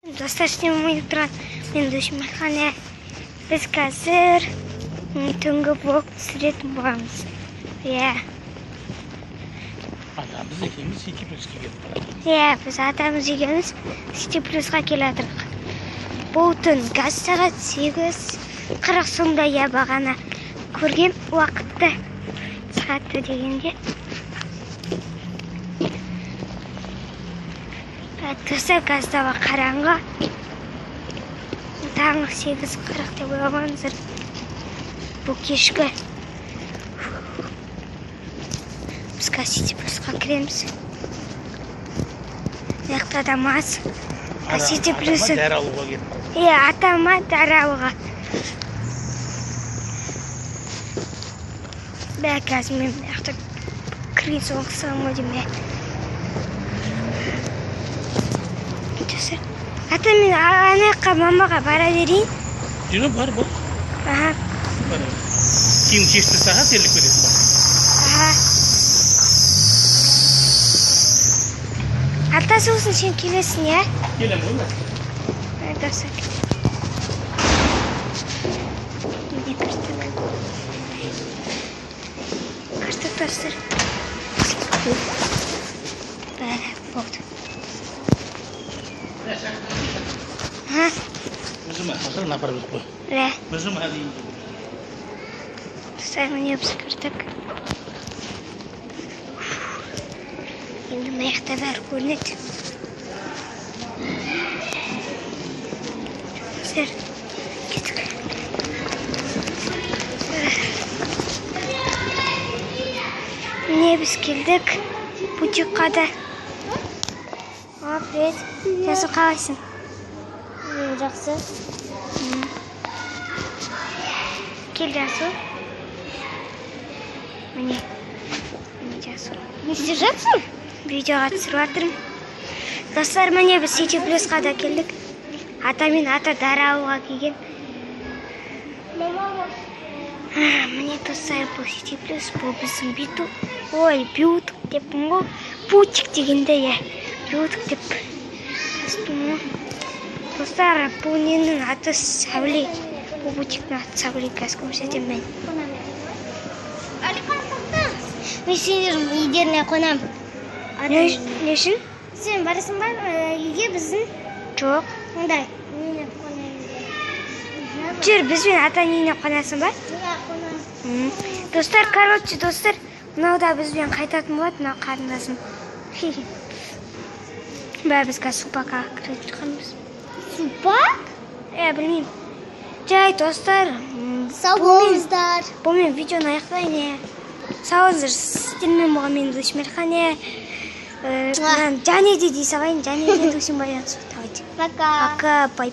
Достар, сіздермен ойнап тұрған мен досым Махане. Біз қазір түнгі влог түсіретін боламыз. Иә. Атамыз екеуміз Сити Плюске кетіп бара жатырмыз. Иә, біз атамыз екеуміз Сити Плюсқа келе жатырмық. Бұл түн қазір сағат 8:40 сонда, иә, бағана көрген уақытты сағатты дегенде. Достар, қазір дала қараңғы. Таңғы 8:40 деп ойламаңыздар. Бұл кешкі. Біз қазір Сити Плюсқа кіреміз. Мына жақта адам аз. Сити Плюсы. Дәрі алуға кетіп бара жатыр. Иә, атама дәрі алуға. Бә, қазір мен мына жақта кірген соң қысамын ғой деймін, иә. Достар, ата, мен ана жаққа мамаға бара берейін. Жүре, бар, бар. Аха. Бар. Киім шешті сағат ерлік бересің ба? Аха. Ата, сосын сен келесің, иә? Келемін ғой мен. Достар. Міне кірдік. Кірдік, достар. Бәрі болды. Ха? Мыжыма, осыны апарып қой. Ә. Мыжыма дейін. Достар, міне біз кірдік. Енді мына жақта бәрі көрінеді. Достар, кеттік. Міне біз келдік бутикқа да. О, привет. Жасу, қалайсың? Жақсы. Кел, Жасу. Міне. Міне Жасу. Не істеп жатсың? Видеоға түсіріп жатырмын. Достар, міне біз Сити Плюсқа да келдік. Ата мен ата дәрі алуға келген. Міне, достар, бұл Сити Плюс, бұл біздің биту. Ой, бютик деппін ғой. Бутик дегенде, иә. Бютик деп. Ғой. Достар, бұл ненің аты Сәуле. Бұл бутиктің аты Сәуле, қазір көрсетемін мен. Әлихан, тоқта. Мен сендердің үйлеріне қонамын. Не үшін? Сен барасың ба үйге біздің? Жоқ. Ондай. Мен қонамын. Жүр, бізбен ата үйіне қонасың ба? Иә, қонамын. Достар, короче, достар, мынау да бізбен қайтатын болады, мынау қарындасым. Бә, біз қазір супакқа кіріп жатқанбыз. Супак? Иә, білмеймін. Жай, достар, Сау болыңыздар. Бұл мен видеоны аяқтайын, иә. Сау болыңыздар, сіздермен болған мен Дүйсенбай, иә. Және де дей салайын, және де Дүйсенбай. Давайте. Пока. Пока, бай.